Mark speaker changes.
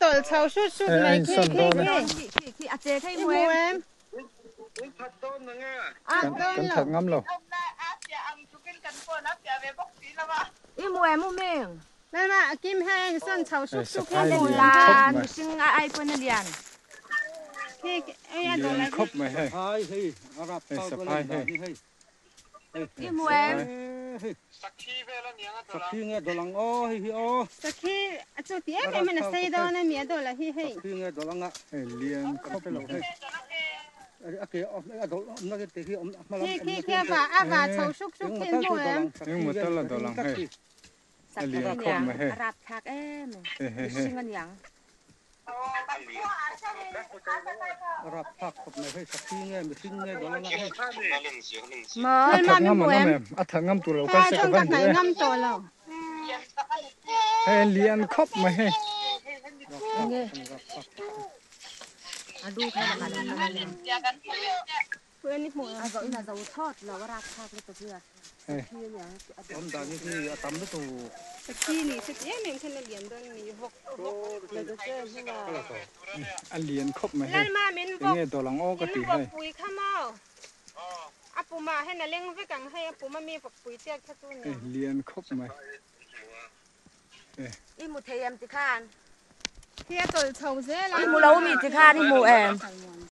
Speaker 1: tawlh chho hrut hrut
Speaker 2: Hei a
Speaker 1: mai khi
Speaker 2: insawn
Speaker 1: khi
Speaker 2: dawn e.
Speaker 1: khi.
Speaker 3: Khi khi a che kha i
Speaker 1: I
Speaker 3: hmu
Speaker 1: hmu
Speaker 3: em?
Speaker 1: em?
Speaker 2: Kan
Speaker 1: Dawn
Speaker 2: kan
Speaker 1: lo.
Speaker 2: that ngam lo.
Speaker 3: I hmu em u Ming?
Speaker 1: Lalma a kim hei a insawn chho
Speaker 2: Hei
Speaker 1: hrut hrut hi a
Speaker 2: saphai
Speaker 1: hmu
Speaker 2: lian
Speaker 1: em?
Speaker 2: khawp
Speaker 3: La
Speaker 2: mai.
Speaker 3: mihring a ai pawn a lian.
Speaker 1: Khi ei a
Speaker 2: Lian
Speaker 1: dawh la
Speaker 2: khawp mai hei. Hei saphai hei.
Speaker 3: I hmu em?
Speaker 1: Sakhi a chu ti em em in a sei dawn a mi a dawh la hi hei.
Speaker 2: Hei lian khawp mai hei.
Speaker 1: Khi khi khi a va a va chho hruk hruk khi an hmu em?
Speaker 2: Engmaw tal a dawlh ang hei. A
Speaker 3: Sakhi
Speaker 2: lian khawp
Speaker 3: aniang,
Speaker 2: mai hei.
Speaker 3: a rapthlak em e.
Speaker 2: Hei hei hei.
Speaker 3: Mihring aniang. Maw?
Speaker 2: A
Speaker 1: Lalma
Speaker 2: that
Speaker 1: mi
Speaker 2: ngam
Speaker 1: hmu
Speaker 2: an awm
Speaker 1: em?
Speaker 2: em? A that ngam tur lo
Speaker 1: Hei
Speaker 2: kal
Speaker 1: ai
Speaker 2: se ka
Speaker 1: chuan ka
Speaker 2: van duh
Speaker 1: hnaih
Speaker 2: e.
Speaker 1: ngam tawh lo.
Speaker 2: Hei a lian khawp mai hei.
Speaker 3: Enge? A lu kha a lang a lang.
Speaker 1: Pui ni hmu em?
Speaker 3: A zo in a zo thawt lo a rapthlak lutuk hi a.
Speaker 2: Hei.
Speaker 3: Sakhi aniang a dawlh.
Speaker 1: Sakhi ni se ti em em khan a lian dawn mi vawk vawk.
Speaker 2: A lian khawp mai hei.
Speaker 1: Lalma min vawk
Speaker 2: Enge dawlh ang aw ka
Speaker 1: in
Speaker 2: ti
Speaker 1: vawk
Speaker 2: hei.
Speaker 1: pui kha maw? A pumah hian a leng vek ang hei a pum a mi vawk pui chiat kha chu
Speaker 2: Hei
Speaker 1: niang.
Speaker 2: lian khawp mai. Hei.
Speaker 3: I hmu thei em tikhan?
Speaker 1: Khi a tawlh chho zel a.
Speaker 3: I hmu lo mi tikhan i hmu em?